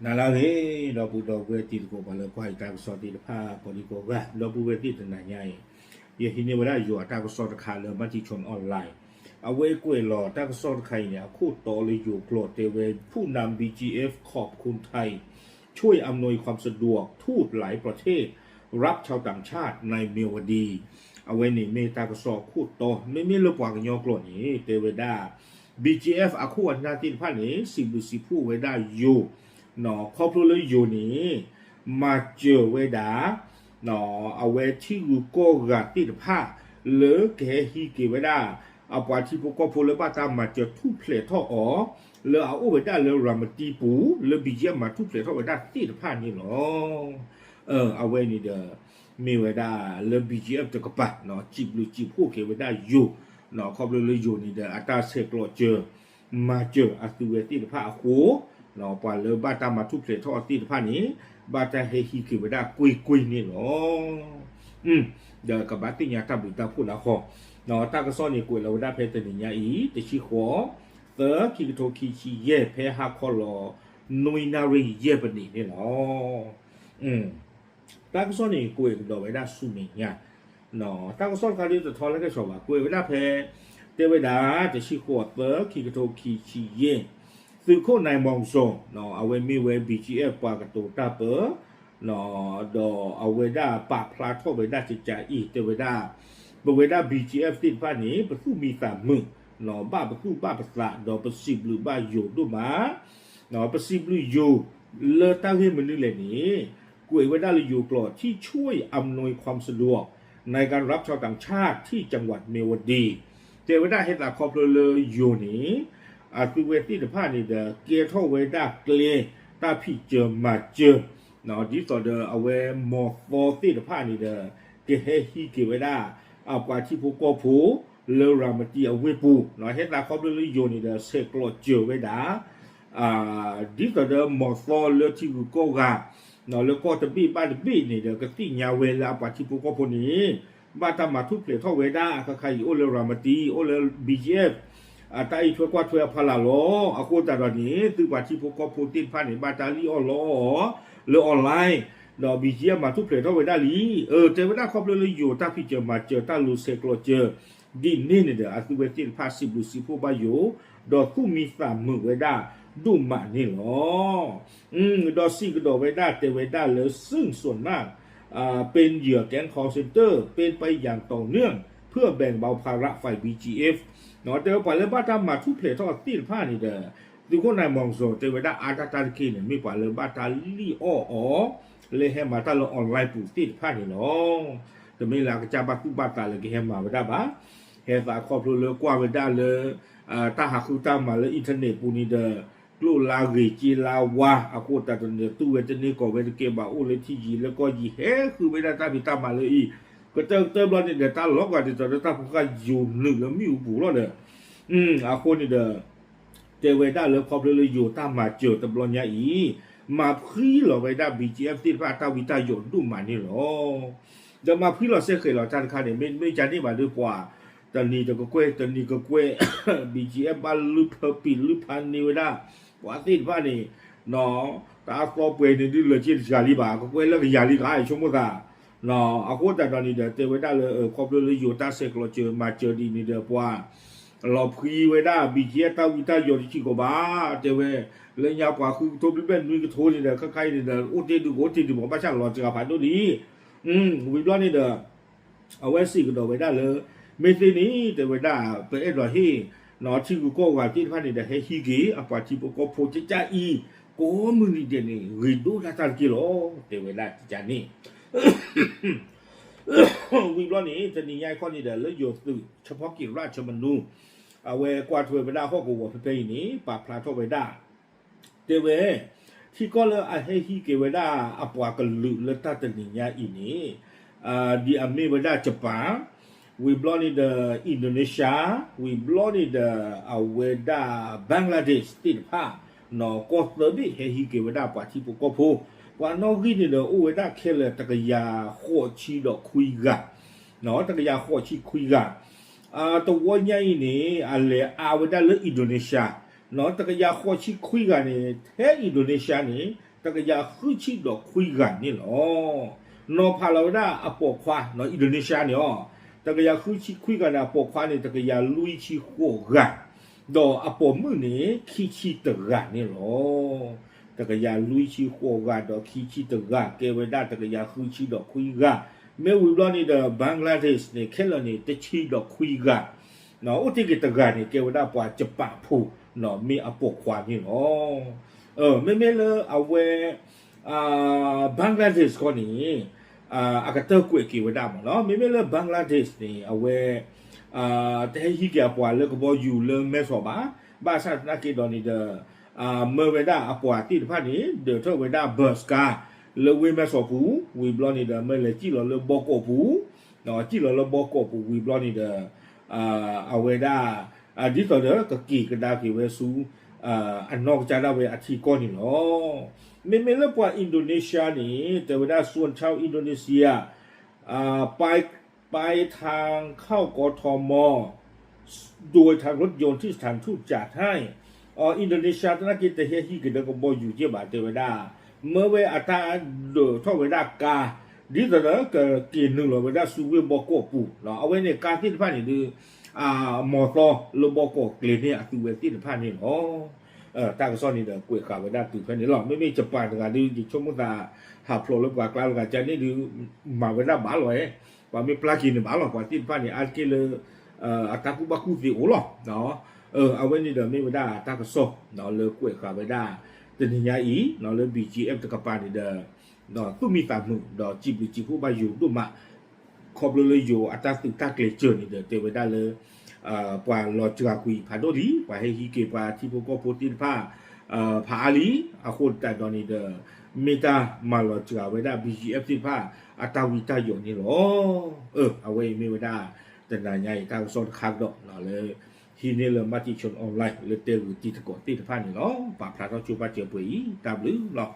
နၤလၢအဂ့ၤ ဒီပုၢ်ဝဲၢ်တံၤသကိး ပှၤလၢကွၢ်ယတၢ်ကစီၣ်သ့ၣ်တဖၣ် ကိးဒံကိးဂၤ ဒီပုၢ်ဝဲၢ်သ့ၣ်တနၤညါအံၤ ယဟံးန့ၢ်ဝဲဒၣ်ယွၤအတၢ်ကစီၣ်တခါလၢ Matichon Online အဝဲကွဲးလီၤတၢ်ကစီၣ်တခါအံၤန့ၣ် အခိၣ်တီလၢယိၤကျိာ်တဲဝဲ ผู้นำ บีจีเอฟ ขอบคุณไทย ช่วยอำนวยความสะดวกทูตหลายประเทศ รับชาวต่างชาติในเมียวดี အဝဲန့ၣ်မ့ၢ်တၢ်ကစီၣ်အခိၣ်တီ မ့မ့ၢ်လၢပှၤကညီကျိာ်န့ၣ် တဲဝဲဒၣ် BGF အခိၣ်အနၢ်သ့ၣ်တဖၣ်န့ၣ် စံးဘျုးစံးဖှိၣ်ဝဲဒၣ်ယိၤ ခီဖျိလၢယိၤန့ၣ် မၤစၢၤဝဲဒၣ် အဝဲထံဂုၤကီၢ်ဂၤသ့ၣ်တဖၣ် လၢကဟဲဟံးက့ၤဝဲဒၣ် အပှၤထံဖိကီၢ်ဖိလၢဘၣ်တၢ်မၤစၢၤထူၣ်ဖျဲးထီၣ်အီၤ လၢအအိၣ်ဝဲဒၣ်လၢရၤမတံပူၤ လၢ BGF မၤထူၣ်ဖျဲးထီၣ်ဝဲဒၣ်သ့ၣ်တဖၣ်န့ၣ်လီၤ. အဝဲန့ၣ်ဒီး မ့ၢ်ဝဲဒၣ်လၢ BGF တကပၤ စံးဘျုးစံးဖှိၣ်က့ၤဝဲဒၣ်ယိၤ ခီဖျိလၢယိၤန့ၣ်ဒီး အတၢ်ဆဲးကျိးစၢၤ မၤစၢၤအသုဝဲသ့ၣ်တဖၣ်အဃိ ပှၤလၢဘၣ်တၢ်မၤထူၣ်ဖျဲးထီၣ်အီၤသ့ၣ်တဖၣ်န့ၣ် ဘၣ်တၢ်ဟဲဟံးက့ၤဝဲဒၣ်ကွ့ၢ်ကွ့ၢ်န့ၣ်လီၤ. ဒီးကဘၣ်သ့ၣ်ညါတၢ်ဘျုးတၢ်ဖှိၣ်လၢအဃိ တၢ်ကစီၣ်န့ၣ် ကွဲးလီၤဝဲဒၣ်ဖဲတနံၤညါအံၤ တဆံဃိး သၢ ခံကထိခံဆံယဲၢ် ဖဲဟါခီလီၤ နွံနၣ်ရံၣ်ယဲၢ်ပနံးန့ၣ်လီၤ. တၢ်ကစီၣ်န့ၣ် ကွဲးကဒီးဝဲဒၣ်ဆူမဲာ်ညါ တၢ်ကစီၣ်တခါဒ်တထီလၢကဲၣ်ဆိးဘၣ် ကွဲးဝဲဒၣ်ဖဲ တဲဝဲဒၣ် တဆံဃိး သၢ ခံကထိခံဆံယဲၢ် သုးခိၣ်နၢၣ်မီၤစိၤ အဝဲမ့ၢ်ဝဲ BGF ပှၤကတိၤတၢ်ပၢ ဒီးအဝဲဒၣ်ပာ်ဖျါထီၣ်ဝဲဒၣ်ကကးအံၤ တဲဝဲဒၣ် ပဝဲဒၣ် BGF သ့ၣ်တဖၣ်န့ၣ် ပသူၣ်မံသးမုာ် ဘၣ်ပသူၣ်ဘၣ်ပသး ဒီးပစံးဘျုးဘၣ်ယိၤဒိၣ်မး ပစံးဘျုးယိၤ လၢတၢ်ဂ့ၢ်မနုၤလဲၣ်န့ၣ် ကွဲးဝဲဒၣ်လၢယိၤကျိာ် ที่ช่วยอำนวยความสะดวกในการรับชาวต่างชาติที่จังหวัดเมียวดี တဲဝဲဒၣ်ဟဲသးခီဖျိလၢယိၤန့ၣ် အသုဝဲသ့ၣ်တဖၣ်န့ၣ်ဒီး ကဲထီၣ်ဝဲဒၣ်ကျဲ တၢ်ဖံးစၢၤမၤစၢၤ ဒ်သိးဒီးအဝဲမီၤသီသ့ၣ်တဖၣ်န့ၣ်ဒီး ကဟဲဟံးက့ၤဝဲဒၣ် အပှၤထံဖိကီၢ်ဖိ လၢရၤမတံအဝ့ၢ်ပူၤ ဟဲသးခီဖျိလၢယိၤန့ၣ်ဒီး ဆဲးကျိးစၢၤဝဲဒၣ် ဒ်သိးဒီးမီၤသီလၢထံဂုၤကီၢ်ဂၤ လၢကီၢ်တဘ့ၣ်ဘၣ်တဘ့ၣ်န့ၣ်ဒီး ကသ့ၣ်ညါဝဲလၢအပှၤထံဖိကီၢ်ဖိန့ၣ် ဘၣ်တၢ်မၤထူၣ်ဖျဲးထီၣ်ဝဲဒၣ် ခါခါအံၤအိၣ်လၢရၤမတံ အိၣ်လၢ BGF အတၢ်အံးထွဲကွၢ်ထွဲအဖီလာ်လီၤ. အဃိသတးဒီးန့ၣ် သုပှၤထံဖိကီၢ်ဖိသ့ၣ်တဖၣ်န့ၣ် ဘၣ်တၢ်လံၣ်အီၣ်လီအီၣ်အီၤ လၢ online ဒီး BGF မၤထူၣ်ဖျဲးထီၣ်ဝဲဒၣ်လံ. အ တဲဝဲဒၣ်ခီဖျိလၢယိၤတၢ်ဖံးစၢၤမၤစၢၤတၢ်လူၤဆဲးကျိးစၢၤ ဒ်န့ၣ်န့ၣ်ဒီး အသုဝဲသ့ၣ်တဖၣ်စံးဘျုးစံးဖှိၣ်ဘၣ်ယိၤ ဒီးသူၣ်မံသးမုာ်ဝဲဒၣ်ဒိၣ်မးန့ၣ်လီၤ. ဒီးစံးကဒီးဝဲဒၣ်တဲဝဲဒၣ်လၢ ซึ่งส่วนมาก เป็นเหยื่อแก๊ง คอลเซ็นเตอร์ เป็นไปอย่างต่อเนื่อง เพื่อแบ่งเบาภาระฝ่าย BGF တဲဝဲပှၤလၢဘၣ်တၢ်မၤထူၣ်ဖျဲးထီၣ်သ့ၣ်တဖၣ်န့ၣ်ဒီး သုးခိၣ်နၢၣ်မီၤစိၤတဲဝဲဒၣ်အါတၢ်တၢ်တက့ၢ်န့ၣ် မ့ၢ်ပှၤလၢဘၣ်တၢ်လံၣ်အီၣ်အီၤ လၢဟဲမၤတၢ်လၢ online ပူၤသ့ၣ်တဖၣ်န့ၣ်လီၤ. တမ့ၢ်လၢအကစၢ်ဘၣ်သူၣ်ဘၣ်သးလၢကဟဲမၤဝဲဒၣ်ဘၣ်. ဟဲသးခီဖျိလၢကွၢ်ဝဲဒၣ်လၢ တၢ်ဟးဃုတၢ်မၤလၢ internet ပူၤန့ၣ်ဒီး ကျိၣ်လါဂ့ၤစ့လါဝါ အဃိသတးဒီးန့ၣ်ဒီး တူၢ်ဝဲတန့ၢ်ကီၢ်ဝဲတကဲဘၣ် အိၣ်လၢထံယံၤလၢကီၢ်ယံၤ ဟဲဃုဝဲဒၣ်တၢ်ဖံးတၢ်မၤလၢအံၤ ကတၢၢ်ကတၢၢ်ဘျီန့ၣ်ဒီး တၢ်လီၤက်ဒ်သိးဒီးတၢ်ဖိဃၢ်ယိၤနုာ်လၢမ့ၣ်အူပူၤလီၤဒီး အဃိန့ၣ်ဒီး တဲဝဲဒၣ်လၢခီဖျိလၢယိၤတၢ်မၤစၢၤတဘျီညါအံၤ မၤဖှံလီၤဝဲဒၣ် BGF သ့ၣ်တဖၣ်တၢ်ဝံတၢ်ယိးဒိၣ်မးန့ၣ်လီၤ. ဒီးမၤဖှံလီၤစဲဃဲးလီၤတၢ်တခါန့ၣ် မ့တမ့ၢ်ကန့ၢ်ဘၣ်ဒီးပှၤ တနံၤတကကွဲၢ် တနံၤကကွဲၢ် BGF ဘၣ်လုၢ်ဖၢပံာ်လုၢ်ဖးန့ၢ်ဝဲဒၣ် ပှၤသ့ၣ်တဖၣ်န့ၣ် တၢ်အသီပှဲၤန့ၣ်ဒုးလၢာ်က့တစှၤလံဘၣ် ကကွဲၢ်လၢကယၤလံဂၤ ယဆိကမိၣ်သး အဃိသတးဒီးန့ၣ်ဒီး တဲဝဲဒၣ်လၢ ခီဖျိလၢယိၤတၢ်ဆဲးကျိးစၢၤမၤစၢၤဒ်န့ၣ်ဒီးပှၤ လီၤဖှံဝဲဒၣ် BGF တၢ်ဝံတၢ်ယိးတစဲးကီးဘၣ် တဲဝဲ လၢညါပှၤဃုကထိဘျ့ဘျ့နွံကထိန့ၣ်ဒီး ခါခါအံၤန့ၣ်ဒီး အိၣ်တ့ၢ်ဒုးကအိၣ်တ့ၢ်ဒုးမး ဘၣ်ဆၣ်လီၤစှၤဖးဒိၣ်လံ ဝံၤဘျီန့ၣ်ဒီး အဝဲစံးကဒီးဝဲဒၣ်လၢ မ့ၢ်သ့န့ၣ် တဲဝဲဒၣ် ပအဲၣ်ဒိးဟ့ၣ် ထံဂုၤကီၢ်ဂၤသ့ၣ်တဖၣ်န့ၣ်ဒီး ဟဲဟံးက့ၤ အပှၤထံဖိကီၢ်ဖိကကၢ်အံၤ ကိးမုၢ်နံၤဒဲးန့ၣ် ဂ့ၤဒိၣ်ဒၣ်တၢ်တက့ၢ်လီၤ တဲဝဲဒၣ်ကကန့ၣ် ဝံၤဘျီန့ၣ် တနံၤညါအံၤခီန့ၣ်ဒီး လၢယိၤသုး เฉพาะกิจราชมนู အဝဲကွၢ်ထွဲဝဲဒၣ်ဟီၣ်ကဝီၤဖဲဖဲအံၤန့ၣ် ပာ်ဖျါထီၣ်ဝဲဒၣ် တဲဝဲ ထံကီၢ်လၢအဟဲဟံးက့ၤဝဲဒၣ်အပှၤကလုာ်လၢတၢ်တနံၤညါအံၤန့ၣ် ဒ်အမ့ၢ်ဝဲဒၣ် Japan ဝံၤဘျီန့ၣ်ဒီး Indonesia ဝံၤဘျီန့ၣ်ဒီး အဝဲဒၣ် Bangladesh သ့ၣ်တဖၣ် ကီၢ်သၢဘ့ၣ်ဟဲဟံးက့ၤဝဲဒၣ်ပှၤထံဖိကီၢ်ဖိ ပှၤနီၣ်ဂံၢ်န့ၣ်ဒီး အိၣ်ဝဲဒၣ်ခဲလၢာ်တကယၤဃိးဆံဒီးခွံဂၤ တကယၤဃိးဆံခွံဂၤ တဝီညါအံၤန့ၣ် အလဲၤအါဝဲဒၣ်လၢ Indonesia တကယၤဃိးဆံခွံဂၤန့ၣ် ထဲ Indonesia န့ၣ် တကယၤဃုဆံဒီးခွံဂၤန့ၣ်လီၤ. နီၤဖးလီၤဝဲဒၣ်အပိာ်ခွါ နီၤ Indonesia န့ၣ်လီၤ. တကယၤဃုဆံခွံဂၤန့ၣ် အပိာ်ခွါန့ၣ် တကယၤလွံၢ်ဆံဃိးဂၤ, ဒီးအပိာ်မုၣ်န့ၣ် ခံဆံတဂၤန့ၣ်လီၤ. တကယၤလွံၢ်ဆံဃိးဂၤ ဒီးခံဆံတဂၤ ကဲဝဲဒၣ်တကယၤဃုဆံဒီးခွံဂၤ, မ့ၢ်ဝံၤဘျီန့ၣ်ဒီး Bangladesh န့ၣ် ခဲလၢာ်န့ၣ် တဆံဒီးခွံဂၤ အိၣ်တ့ၢ်က့ၤတဂၤန့ၣ် ကဲဝဲဒၣ်ပှၤကပာ်ဖိ မ့ၢ်အပိာ်ခွါန့ၣ်လီၤ. မ့မ့ၢ်လၢအဝဲ Bangladesh ခီန့ၣ် အကတၢၢ်ကွဲးက့ၤဝဲဒၣ်မ့ၢ်နီၤ, မ့မ့ၢ်လၢ Bangladesh န့ၣ် အဝဲ တဟဲဟံးက့ၤအပှၤလၢကဘီယူၤလၢမဲၢ်ဆီးဘၣ်, ဘၣ်ဆၣ်သနာ်က့ဒီးန့ၣ်ဒီး မၢဝဲဒၣ်အပှၤသ့ၣ်တဖၣ်န့ၣ် ဒၢးထီၣ်ဝဲဒၣ် bus ကါ လၢဝ့ၢ်မဲၢ်ဆီးပူၤ, ဝံၤဘျီန့ၣ်ဒီး မၢလဲၤစံၣ်လီၤလၢဘီကီးပူၤ, စံၣ်လီၤလၢဘီကီးပူၤဝံၤဘျီန့ၣ်ဒီး အဝဲဒၣ် ဒ်သိးဒီးကက့ၤကဒါက့ၤဝဲဆူ အနီၢ်ကစၢ်ဒၣ်ဝဲအထံကီၢ်န့ၣ်လီၤ. မ့မ့ၢ်လၢပှၤ Indonesia န့ၣ် တဲဝဲဒၣ် ส่วนชาวอินโดนีเซีย ไปทางเข้ากทม โดยทางรถยนต์ที่สถานทูตจัดให้ Indonesia သနာ်က့တဟဲဟံးက့ၤဒီးကဘီယူၤက့ဘၣ် တဲဝဲဒၣ် မၢဝဲအတၢ်ဒၢးထီၣ်ဝဲဒၣ်ကါ ဒ်သိးဒီးကက့ၤနုာ်လီၤဝဲဒၣ်ဆူဝ့ၢ်ဘီကီးပူၤ, အဝဲန့ၣ်ကါသ့ၣ်တဖၣ်န့ၣ်ဒုး အမီၤသီလၢဘီကီးကျဲၤန့ၢ်အသုဝဲသ့ၣ်တဖၣ်န့ၣ်လီၤ. တၢ်ကစီၣ်န့ၣ်ဒီးကွဲးဃာ်ဝဲဒၣ်တုၤဖဲန့ၣ်လီၤ. မ့မ့ၢ် Japan တဂၤဒုး ယဆိကမိၣ်သး ဟးဖျိးလၢပှၤကျါတဂၤကန့ၣ်ဒုး မၤဝဲဒၣ်ဘၣ်လီၤ, ပှၤမ့ၢ်ပျၢ်က့ၤန့ၣ်ဘၣ်လီၤ, ပှၤသ့ၣ်တဖၣ်န့ၣ် အါတက့ၢ်လၢ အတၢ်ကူၣ်ဘၣ်ကူၣ်သ့အိၣ်လီၤ. အဝဲန့ၣ်ဒီးမ့ၢ်ဝဲဒၣ်တၢ်ကစီၣ် လၢကွဲးဃာ်ဝဲဒၣ် တနံၤညါအံၤ လၢ ဘီ ဘီ F တကပၤန့ၣ်ဒီး သူၣ်မံသးမုာ် ဒီးစံးဘျုးစံးဖှိၣ်ဘၣ်ယိၤဒိၣ်မး ခီဖျိလၢယိၤအတၢ်သုးတၢ်ကျဲၤစၢၤန့ၣ်ဒီး တဲဝဲဒၣ်လၢ ပှၤလီၤစှၤကွံာ်ဖးဒိၣ်လံ, ပှၤဟဲဟံးက့ၤပှၤထံဖိကီၢ်ဖိသ့ၣ်တဖၣ် ဖးအါလံ, အဃိသတးဒီးန့ၣ်ဒီး မ့ၢ်တၢ်မၤလီၤစှၤဝဲဒၣ် ဘီ ဘီ F သ့ၣ်တဖၣ် အတၢ်ဝံတၢ်ယိးန့ၣ်လီၤ. အဝဲအံၤမ့ၢ်ဝဲဒၣ် တနၤညါအံၤတၢ်ကစီၣ်တခါကဒီးလၢ ဟံးန့ၢ်လၢ Matichon Online လၢတဲဂုာ်တံၤသကိးသ့ၣ်တဖၣ်န့ၣ်လီၤ. ပာ်ဖျါထီၣ်ဆိပာ်စၢၤပှဲၤအံၤ တၢ်ဘျုးလီၤ.